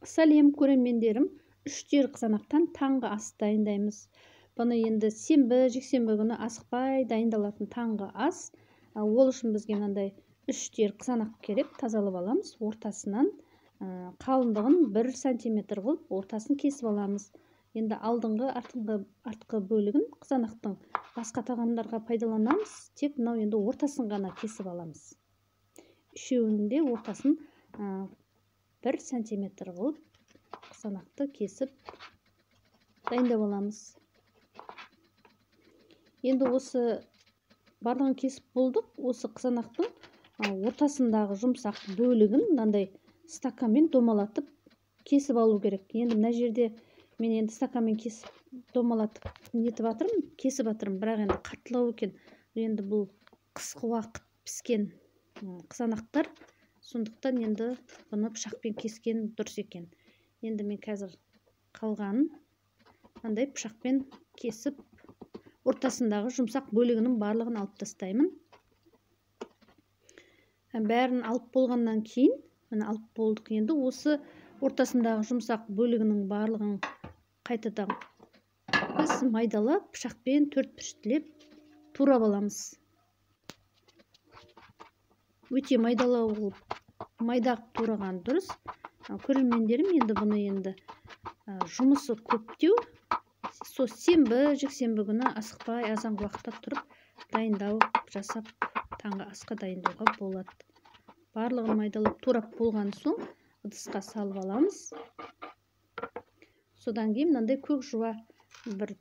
Сәлем көрермендерім, 3 қызанақтан таңғы ас дайындаймыз. Бұны енді сенбі, жексенбі күні асықпай дайындалатын таңғы ас. Ол үшін бізге мынандай 3 қызанақ керек, тазалап аламыз. Ортасынан қалыңдығын 1 сантиметр қылып ортасын кесіп аламыз. Енді алдыңғы, артқы бөлігін қызанақтың басқа тағамдарға пайдаланамыз. Тек мынау енді ортасын ғана кесіп аламыз. Үшеуінің де ортасын 1 сантиметр қылып қызанақты кесіп дайындап аламыз. Енді осы барлығын кесіп болдық. Осы қызанақтың ортасындағы жұмсақ бөлігін мынандай стаканмен домалатып кесіп алу керек. Енді мына жерде мен енді стаканмен кесіп домалатып нетіп жатырмын, кесіп жатырмын, бірақ енді қаттылау екен. Енді бұл қысқы уақыт піскен қызанақтар, сондықтан енді бұны пышақпен кескен дұрыс екен. Енді мен қазір қалғанын мынандай пышақпен кесіп ортасындағы жұмсақ бөлігінің барлығын алып тастаймын. Бәрін алып болғаннан кейін, міне алып болдық. Енді осы ортасындағы жұмсақ бөлігінің барлығын қайтадан біз майдалап пышақпен төрт бұрыштылеп турап аламыз. Өте майдалау қылып, майда қылып тураған дұрыс. Көрермендерім, енді бұны енді жұмысы көптеу. Со сенбі, жексенбі күні асықпай азанғы уақытта тұрып дайындау жасап таңғы асқа дайындауға болады. Барлығын майдалап турап болған соң ыдысқа салып аламыз. Содан кейін мынандай көк жуа бір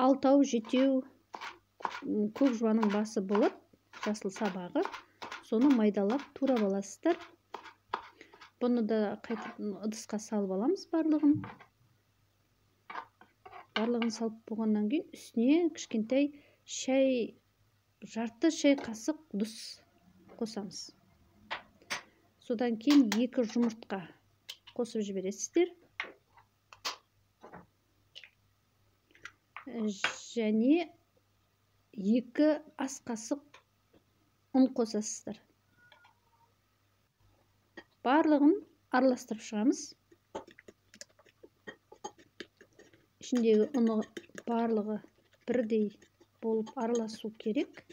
6-7 көк жуаның басы болады, жасыл сабағы. Соны майдалап турап аласыздар. Бұны да қайтып ыдысқа салып аламыз барлығын. Барлығын салып болғаннан кейін үстіне кішкентай шай, жарты шай қасық тұз қосамыз. Содан кейін 2 жұмыртқа қосып жібересіздер. Және 2 ас қасық ұн қосасыздар. Барлығын араластырып шығамыз. Ішіндегі ұны барлығы бірдей болып араласу керек.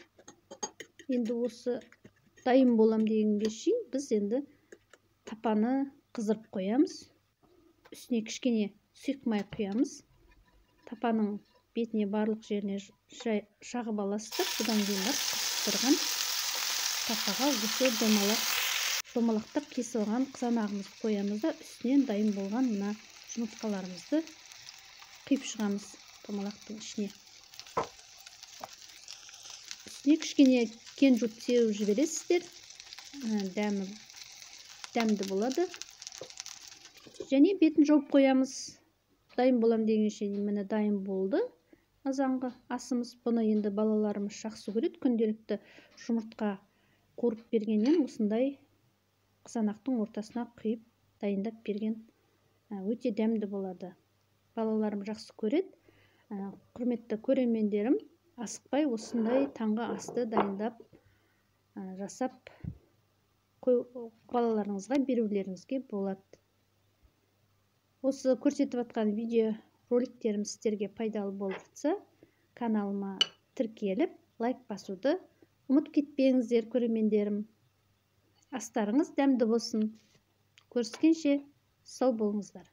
Енді осы дайын болам дегенге шейін біз енді тапаны қыздырып қоямыз. Үстіне кішкене сұйық май құямыз. Тапаның бетіне барлық жеріне жағып аласыздар. Содан кейін барып қызып тұрған тапаға осы домалақтап кесіп алған қызанағымызды қоямыз да, үстінен дайын болған мына жұмыртқаларымызды құйып шығамыз домалақтың ішіне. Үстіне кішкене кенжут сеуіп жібересіздер, дәмді болады. Және бетін жауып қоямыз. Дайын болам дегенше міне дайын болды азанғы асымыз. Бұны енді балаларымыз жақсы көреді. Күнделікті жұмыртқа қуырып бергеннен осындай қызанақтың ортасына құйып дайындап берген өте дәмді болады. Балаларым жақсы көреді. Құрметті көрермендерім, асықпай осындай таңғы асты дайындап жасап балаларыңызға берулеріңізге болады. Осы көрсетіп жатқан видео роликтерім сіздерге пайдалы болып жатса, каналыма тіркеліп, лайк басуды ұмытып кетпеңіздер, көрермендерім. Астарыңыз дәмді болсын. Көріскенше сау болыңыздар.